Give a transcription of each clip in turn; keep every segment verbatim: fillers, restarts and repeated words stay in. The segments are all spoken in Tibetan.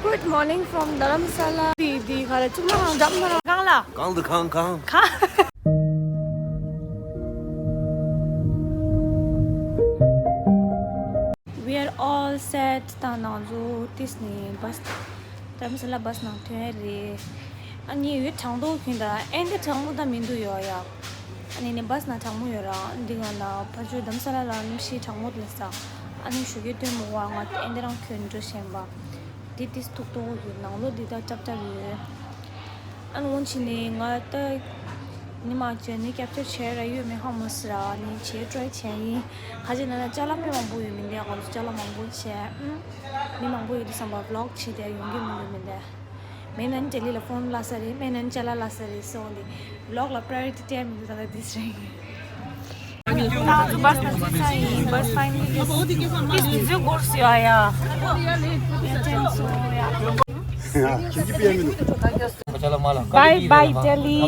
Good morning from Dharamsala. དེ་དེ་ག་རེ་གཙུག་ལག་ཁང་འགྲམ་ན་ར་གང་ལ། གང་དུ་གང་གང་། གང་། We are all set. ད་ང་ཚོ་ཏིས་ནས་བྷ་སི། དྷ་རམ་ས་ལ་བྷ་སི་ནང་ཐོན་རེད། ཨ་ནི་ཡུལ་གྲང་མདོག་གིན་ད་ཨེ་འདི་གྲང་མོ་ད་མི་འདུག་ཡོད་ཡ། ཨ་ནི་ནི་བྷ་སི་ནང་གྲང་མོ་ཡོད་ར། འདི་ང་ལ་ཕར་ཕྱོགས་དྷ་རམ་ས་ལ་ལ་གནམ་གཤིས་གྲང་མོ་ལ་ས། ཨ་ནི་ཞོགས་ཀས་སྟོན་མོ་བ་ང་ཨེ་འདི་རང་ཁྱོད་འགྲོ་བཞིན་པ། འདི་ཏིས་ཐུག་ཐུག་ཡོད། ནང་ལོགས་འདི་ད་ཀྲབ་ཀྲབ་ཡོད། ཨ་ནི་འོང་ཕྱིན་ནས་ང་ད་ཉི་མ་བྱས་ནས་སྐྱབས་བཅོལ་བྱས་ར་ཡོད་མེད་ཧ་མ་སི་ར། ཨ་ནི་བྱས་ཀྲོའི་བྱས་ཡིན། ཁ་ཅིག་ན་ན་ཅ་ལག་དཔེ་མང་པོ་ཡོད་མི་འདུག་ང་ཚོ་ཅ་ལག་མང་པོ་བྱས། ཨུམ། མི་མང་པོ་ཡོད་དུས་བསམ་པ་ཝི་ལོག་བྱས་ཏེ་ཡོང་གི་མི་འདུག་མི་འདུག་མེད་ན་ནི་ཏེ་ལི་ལ་ཕོན་ལ་ས་རེད། མེད་ན་ནི་ཅ་ལག་ལ་ས་རེད་སོང་དེ་ཝི་ལོག་ལ་པ་རའི་ཡོ་རི་ཊི་སྤྲད་མི་འདུག་ད་ལྟ་དེ་རེད། ང་ཚོ་བྷ་སི་ནང་ཚུད་ཚར་ཡིན། བྷ་སི་ཕའི་ནལ་ལི་ཏིས་དུས་ཚོད་འགོར་སོང་ཡ་ཡ། ཡ་ཅན་སོང་ཡ། ཁྱེད་ཀྱི་པི་ཨེམ་མི་འདུག Bye bye Delhi.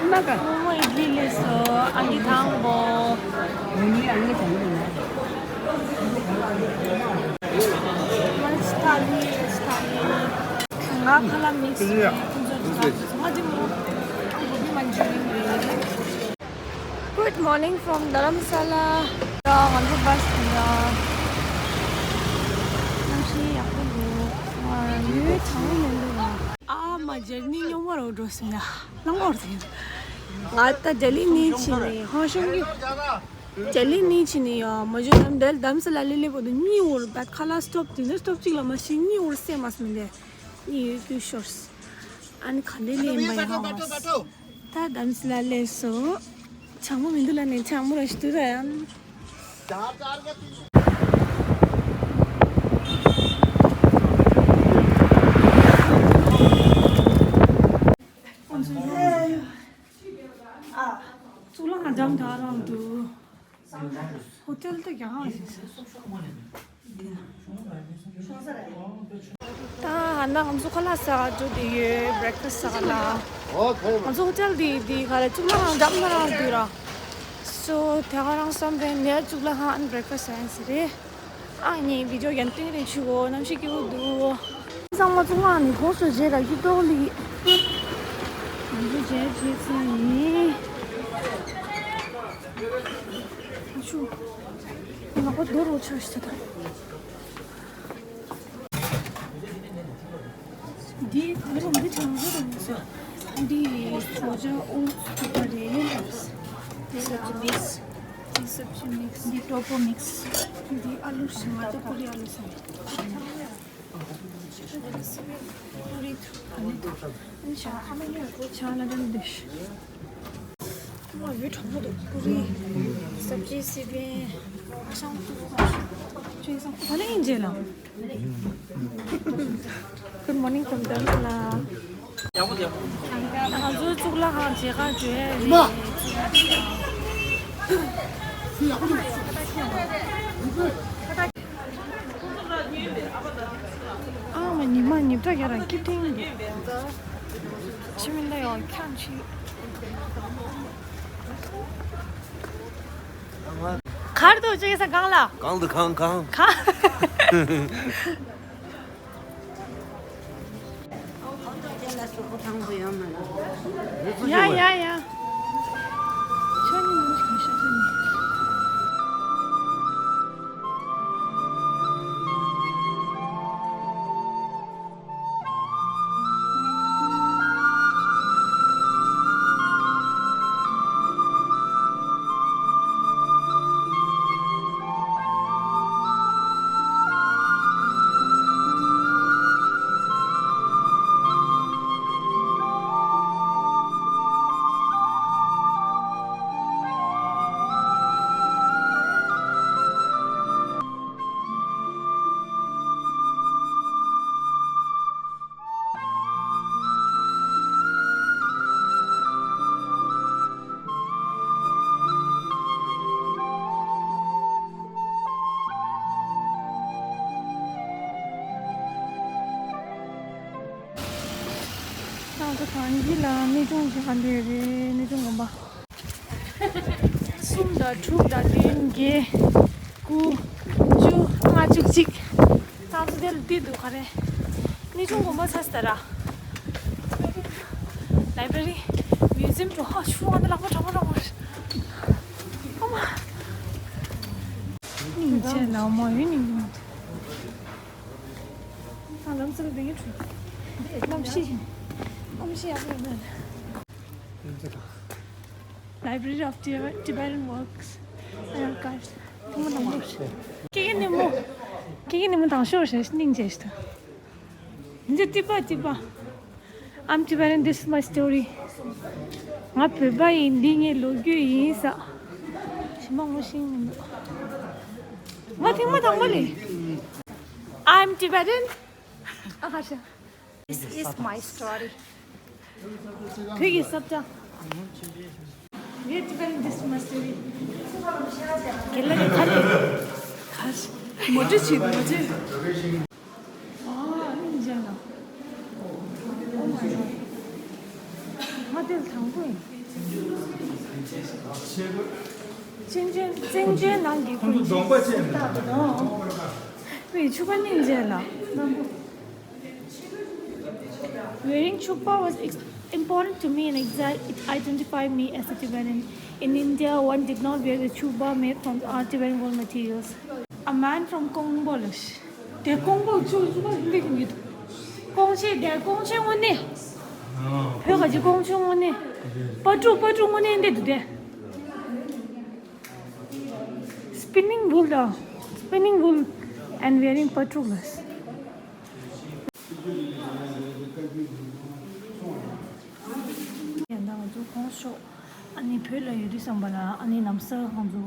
མོག་མོག་ཨིཌ་ལི་ལས་སོ། ཨ་ནི་ཐང་པོ། མ་ཅི་ཐ་ལི་ཅི་ཐ་ལི། ང་ཁ་ལག་མིག་སི་རེད། ཁོང་ཚོ་ཅི་ཐ་ལི་ང་དེ་མོ། ཨ་གོ་བི་མན་ཅུ་རི་ཡན་རེད། Good morning from Dharamsala. ང་ཚོ་བྷ་སི་ཡིན་ཡ། གནམ་གཤིས་ཡག་པོ་འདུག་ཡུལ་གྲང་མོ་མི་འདུག་ཨ་མ་ཇར་ནི་སྙོམས་པོ་རུ་འགྲོ་སོང་ཡ། རླངས་འཁོར་དེ། ང་ད་ལྡི་ལི་ནས་ཕྱིན་ནས་ཧང་ཤང་གི། ལྡི་ལི་ནས་ཕྱིན་ནས་ཡ་མ་ཇོ་དམ་དལ་དམ་ས་ལ་ལི་ལི་བོ་དུ་གཉིས་འོར་བད་ཁ་ལ་སི་ཊོབ་དེ་ནས་སི་ཊོབ་གཅིག་ལ་མ་ཤི་གཉིས་འོར་སེ་མ་སི་མི་འདས། གཉིས་ཡོད་རྒྱུ་ཤོར་སི། ཨ་ནི་ག་འདི་ནས་ཡིན་པ་ཡ་ཧང་མ་སི། ད་དམ་ས་ལ་ལས་སོ། གྲང་མོ་མི་འདུག་ལ་ནས་གྲང་མོ་ར་ཞིག་འདུག་ད་ཡང་། ཨ། གཙུག་ལག་ཁང་འགྲམ་དག་རང་འདུག་ཧོ་ཊེལ་དེ་རྒྱ་གར་ཞིག་ཟེར། ད་ཧ་ན་ང་ཚོ་ཁ་ལག་ཟ་ག་འགྲོ་དེ་ཡོད། བྷི་རེག་ཕ་སི་ཟ་ག་ལ། ང་ཚོ་ཧོ་ཊེལ་དེ་དེ་ག་རེ་གཙུག་ལག་ཁང་འགྲམ་ན་རང་འདུག་ར། སོ་དེ་ག་རང་བསམ་པའི་ནས་གཙུག་ལག་ཁང་ཨན་བྷི་རེག་ཕ་སི་ཟ་ཡིན་ཟེར་རེད། ཨ་ནི་བི་ཌིའོ་རྒྱན་ཏིང་རེ་ཆུ་གོ་གནམ་གཤིས་སྐྱིད་པོ་འདུག་ཚང་མ་ཚོ་ང་ནི་གོ་སོ་རྗེས་ལ་ཡུ་ཏོག་ལི། ང་ཚོ་རྗེས་རྗེས་ཚན་ཡིན། ཨ་ཆུ། ང་གོ་རྡོ་རོ་ཆ་ཞིག་ད། འདི་ག་རེ་འདི་གྲང་ཟེར་རེད་མི་ཟེར། འདི་ཇོ་ཇ་ཨོ་ཐུག་པ་རེད། འདི་སབ་ཇི་མིག་སི། འདི་སབ་ཇི་མིག་སི། འདི་ཊོ་ཕུ་མིག་སི། འདི་ཨ་ལུ་ཞིམ་མ་ཏོ་ཀུ་རི་ཨ་ལུ་སམ། ཀུ་རི་ཐུག་ཨ་ནི་ཐུག་ཨ་ནི་ཆ་ཨ་མ་ཉོ་ཆ་ན་དམ་འདི། ང་ཡོད་གྲོགས་པོ་དུ་ཀུ་རི། སབ་ཇི་སི་པན། ཨ་ཤང་ཐུག་ཨ་ཤང་། ཅུང་ཟད་ཨ་ནི་ཡིན་ཇེ་ལ། Good morning from Dharamsala. ང་ཚོ་གཙུག་ལག་ཁང་མཇལ་ཁ་བརྗོད་ཡས་རེད། ཨ་མ་ཉི་མ་ཉི་ཁྲ་རྒྱ་རང་ཀི་ཏིང་གི། ཕྱི་མི་ལ་ཡོང་ཁྱང་ཆི། གར་དུ་ཅེ་ས་གང་ལ། གང་དུ་གང་གང་། གང་། ཡ་ཡ་ཡ། ང་ཚོ་གངས་སྐྱིད་ལ་གནས་ཆུང་ཞིག་ག་འདྲ་ཡོད་རེད། གནས་ཆུང་དགོན་པ། གསུམ་དང་དྲུག་དང་བདུན་བརྒྱད་དགུ་བཅུ་ལྔ་བཅུ་གཅིག་ད་ཚོ་དེ་ལ་བལྟས་འདུག་ག་རེ། གནས་ཆུང་དགོན་པ་ཚ་ས་ར། Library, museum འགྲོ་ཧ་ཤུ་ང་འདི་ལག་པ་གྲང་མོ་གྲང་མོ་རེད། ཨ་མ། སྙིང་རྗེ་ལ་མ་ཡོད་སྙིང་རྗེ་མ། ད་ལམ་སེང་དེ་ཡིན་འགྲོ། གནམ་གཤིས། གནམ་གཤིས་ཡག་པོ་ཡོད་ན། Library of Tibet- Tibetan Works and Archives. དེ་མོ་དང་པོ། ཀེ་ཀེ་ནི་མོ། ཀེ་ཀེ་ནི་མོ་དང་ཤོར་ཞེས་སྙིང་རྗེ་ཞིག་ད། འདི་ཏི་པ་ཏི་པ། I'm Tibetan, this is my story. ང་བོད་པ་ཡིན། འདི་ངའི་ལོ་རྒྱུས་ཡིན་ས། ཞི་མ་ངོ་ཤེས་མི་འདུག་ང་ཐེངས་མ་དང་པོ་ལས། I'm Tibetan. ཨ་ཁ་ཤ། This is my story. བོད་ཀྱི་ས་བཀྲ། ངས་ཅི་པན་འདི་སུ་མ་སྟེར་རེད། དེ་ལ་ནི་ཁ་ལས། ཁ་ཤ། མོ་ཊ་བྱེད་མོ་ཊ། ཨ་ཨིན་ཇི་ན། Oh my god. ང་དེ་ལ་དང་པོ་ཡིན། བཙན་བྱོལ་བཙན་བྱོལ་ནང་གི་ཁོང་ཚོ་གདོང་པ་ཅན་རེད། ད་དུ་དང་། བའི་ཕྱུ་པ་སྙིང་རྗེ་ལ། Wearing chukpa was ex- important to me and exa- it identified me as a Tibetan. In India, one did not wear the chukpa made from our Tibetan wool materials. A man from Kongpo. དེ་ཀོང་པོ་ཆུ་ཆུ་པ་འདི་གི་ཡོད། ཀོང་ཆེ་དེ་ཀོང་ཆེ་དངོས་གནས། བོད་ག་ཅི་ཀོང་ཆེ་དངོས་གནས། པ་ཕྲུག་པ་ཕྲུག་དངོས་གནས་འདི་འདུག་དེ། Spinning wool དང་། Spinning wool and wearing པ་ཕྲུག་ལ། ཡང་ད་ང་ཚོ་གོང་ཤོག་ཨ་ནི་བོད་ལ་ཡོད་དུས་ཙམ་པ་ལ་ཨ་ནི་ལམ་སང་ང་ཚོ་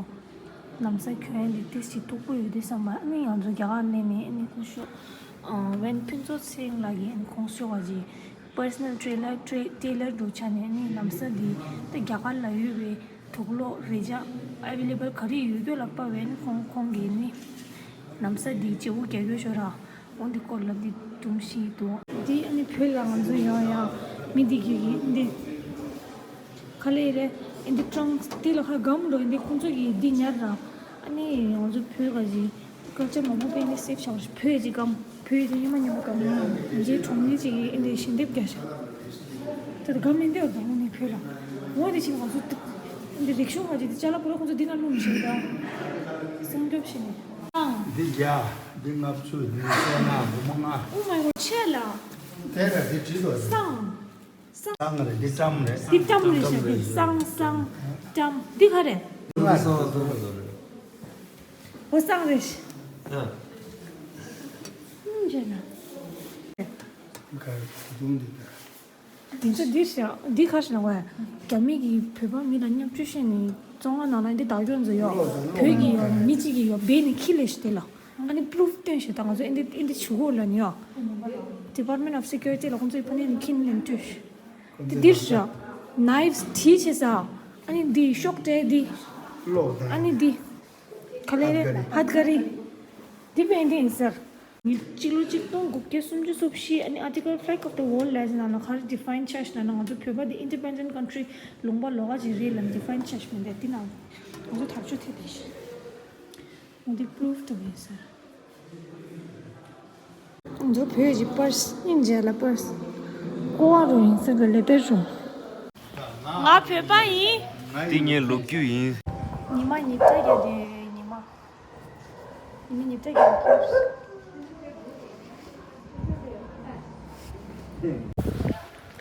ལམ་སང་གྱོན་ཡ་འདི་ཏིས་ཅིག་སྡུག་པོ་ཡོད་དུས་ཙམ་པ་ཨ་ནི་ང་ཚོ་རྒྱ་གར་སླེབས་ནས་ཨ་ནི་གོང་ཤོག་ཨ་ཝེན་ཕུན་ཚོགས་སེང་ལགས་ཀྱིས་ཨ་ནི་གོང་ཤོག་ག་ཅིག་པར་སོ་ནལ་ཊེ་ལར་ཊེ་ཊེ་ལར་འགྲོ་ཆ་ནས་ཨ་ནི་ལམ་སང་འདི་ད་རྒྱ་གར་ལ་ཡོད་པའི་དུག་ལོག་རེ་ཆ་ཨ་བེ་ལེ་བལ་ག་རེ་ཡོད་རྒྱུ་ལ་དཔའ་བས་ཨ་ནི་ཁོང་ཁོང་གིས་ཨ་ནི་ལམ་སང་འདི་བརྗེ་པོ་རྒྱག་རྒྱུ་ཤོག་ར། འོ་འདི་སྐོར་ལ་འདི་སྒྲུང་ཞིག་འདུག་འདི་ཨ་ནི་བོད་ལ་ང་ཚོ་ཡང་ཡང་མི་འདི་གི་གི་འདི་ག་ལེ་རེད། ཨ་འདི་ཀྲང་འདི་ལ་ཁ་སྒམ་འགྲོ་འདི་ཁོང་ཚོ་གི་འདི་ཉར་ར། ཨ་ནི་ང་ཚོ་བོད་ག་ཅི་ཀལ་ཅར་མང་པོ་པས་འདི་སེབ་བྱ་བ་བོད་ཀྱི་སྒམ་བོད་ཀྱི་ཉི་མ་ཉི་མ་སྒམ་ཡང་རྗེ་གྲོང་ཉིད་ཅིག་གི་ཨ་འདི་ཞལ་འདེབས་རྒྱག་ཤག་ད་ལྟ་སྒམ་ཨ་འདི་བ་དང་ནི་བོད་ལ་འོ་འདི་ཅིག་ང་ཚོ་འདི་རིག་ཤོག་ག་ཅི་འདི་ཅ་ལག་པོ་ལ་ཁོང་ཚོ་འདི་ན་ལྷུང་ཞིག་ད་སྲུང་སྐྱོབ་བྱེད་ནས། འདི་བརྒྱ། འདི་ལྔ་བཅུ། འདི་སོ་ལྔ། སྒོར་མོ་ལྔ། Oh my god, ཆེ་ལ། དེ་ལ་འདི་བྲིས་ཏོ། སང་། སང་། སང་རེད། འདི་ཀྲམ་རེད། འདི་ཀྲམ་རེད་ཤག་འདི་སང་སང་། ཀྲམ། འདི་ག་རེད། ལྔ་སོ་སོ་སོ་རེད། འོ་སང་རེད་ཤག་ཨ། ཨུམ་བྱས་ན། ག་རེ་དུང་འདི་ག་དེ་ཚོ་འདི་ཤ་འདི་ཁ་ཤ་ན་བ། རྒྱ་མི་གིས་བོད་པ་མི་ལ་བརྙས་བཅོས་བཤད་ནས་བཙོན་ཁང་ནང་ལ་འདི་བདག་སྐྱོང་མཛད་ཡོད། བོད་ཀྱི་ཡོད་མི་གཅིག་གིས་ཡོད་བེད་ནས་ཁྱི་ལས་ཤི་དེ་ལ། ཨ་ནི་པུ་རུབ་སྟོན་ཤེས་ད་ང་ཚོ་ཨེ་འདི་ཨེ་འདི་བྱུ་གོ་ལ་ནི་ཡོད། Department of Security ལ་ཁོང་ཚོའི་ཕ་ནས་ནི་ཁྱི་ལེན་བཅོས་ཤེས། འདི་འདིར་ཤ། Knives བྲིས་ཤེས་ས། ཨ་ནི་འདི་ཤོག་དྲེ་འདི། ཨ་ནི་འདི། ག་ལེ་རེད། ཧད་ག་རི། འདི་བེད་འདི་ཡིན་ཟེར། ཉིས་སྤྱི་ལོ་གཅིག་སྟོང་དགུ་བརྒྱ་སུམ་ཅུ་སོ་བཞི་ཨ་ནི་Article Flag of the World ལབ་ཟེར་ན་ན་ག་རེ་define བྱས་ཤག་ན་ན་ང་ཚོ་བོད་པ་འདི་independent country ལུང་པ་ལོགས་ཀ་ཅིག་རེད་ལབ་define བྱས་ཤག་མི་འདུག་འདི་ནང་ང་ཚོ་ཐག་གཅོད་ཐེབས་ཡིན་ཤག་འདི་proof ཐུབ་ཡིན་ཟེར། ང་ཚོ་བོད་ཀྱི་པར་སི་སྙིང་རྗེ་ལ་པར་སི་ཀོ་བ་རུ་ཡིན་ཟེར་གི་ལེ་ཏེ་རུ། ང་བོད་པ་ཡིན། འདི་ངའི་ལོ་རྒྱུས་ཡིན། ཉི་མ་ཉི་ཁྲི་བརྒྱད་དེ་ཉི་མ། ཉི་མ་ཉི་ཁྲི་བརྒྱད་ཀྱི།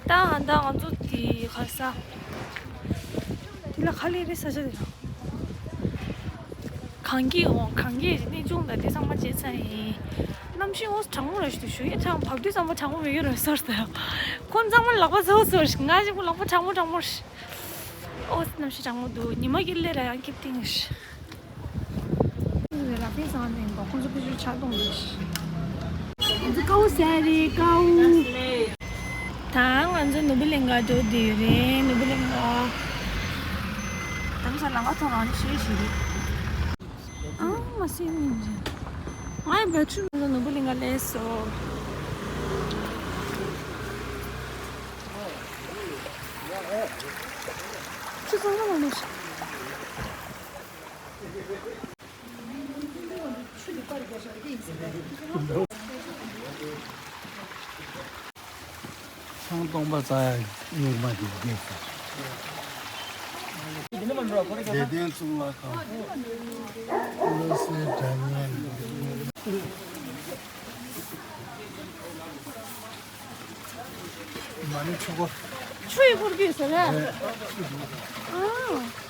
ད་ད་ང་ཚོ་དེ་ག་ས། དེ་ལ་ག་ལེ་རེད་ས་ཆ་དེ་ལ། གངས་སྐྱིད་འོང་གངས་སྐྱིད་གནས་ཆུང་དང་དེ་ཚང་མ་བྱས་ཚར་ཡིན། གནམ་གཤིས་འོ་གྲང་མོ་རེད་ཞུ་ཞུ་ཡིན་ཐང་བབས་དུས་ཙམ་པ་གྲང་མོ་མི་ཡོད་རེད་ཟེར་ཟེར། ཁོང་ཚང་མ་ལག་པ་ཟེར་བ་ཟེར་ང་གཅིག་པུ་ལག་པ་གྲང་མོ་གྲང་མོ་རེད། འོ་གནམ་གཤིས་གྲང་མོ་འདུག་ཉི་མ་གི་སླེབས་ར་ཡང་ཁེབས་ཏིང་རེད། ར་པའི་སང་ནས་འགོ་ཁོང་ཚོ་ཕི་ཤུ་ཆག་གཏོང་རེད། ང་ཚོ་ཀའུ་ཟེར་རེད་ཀའུ། ད་ང་ཚོ་ནོར་བུ་གླིང་ག་འགྲོ་བསྡད་ཡོད་རེད་ནོར་བུ་གླིང་ག། ད་མི་ས་ལང་ཀ་ཐོང་རང་ནི་ཤེས་ཤེས་རེད། ཨང་མ་སེམས་ཉིན་རེད། ང་ཡི་བེ་ཊི་རི་ང་ཚོ་ནོར་བུ་གླིང་ག་སླེབས་སོང་། ཚང་སྟོང་པ་རྩ་ཡ་གཉུག་མ་དེ་རྒྱས་སོ། བདེ་ལྡན་གཙུག་ལག་ཁང་། བློ་གསལ་སྒྲ་སྙན། མ་ཎི་ཆུ་འཁོར། ཆུ་ཡི་འཁོར་གྱིས་ཟེར་རེད། ཨང་།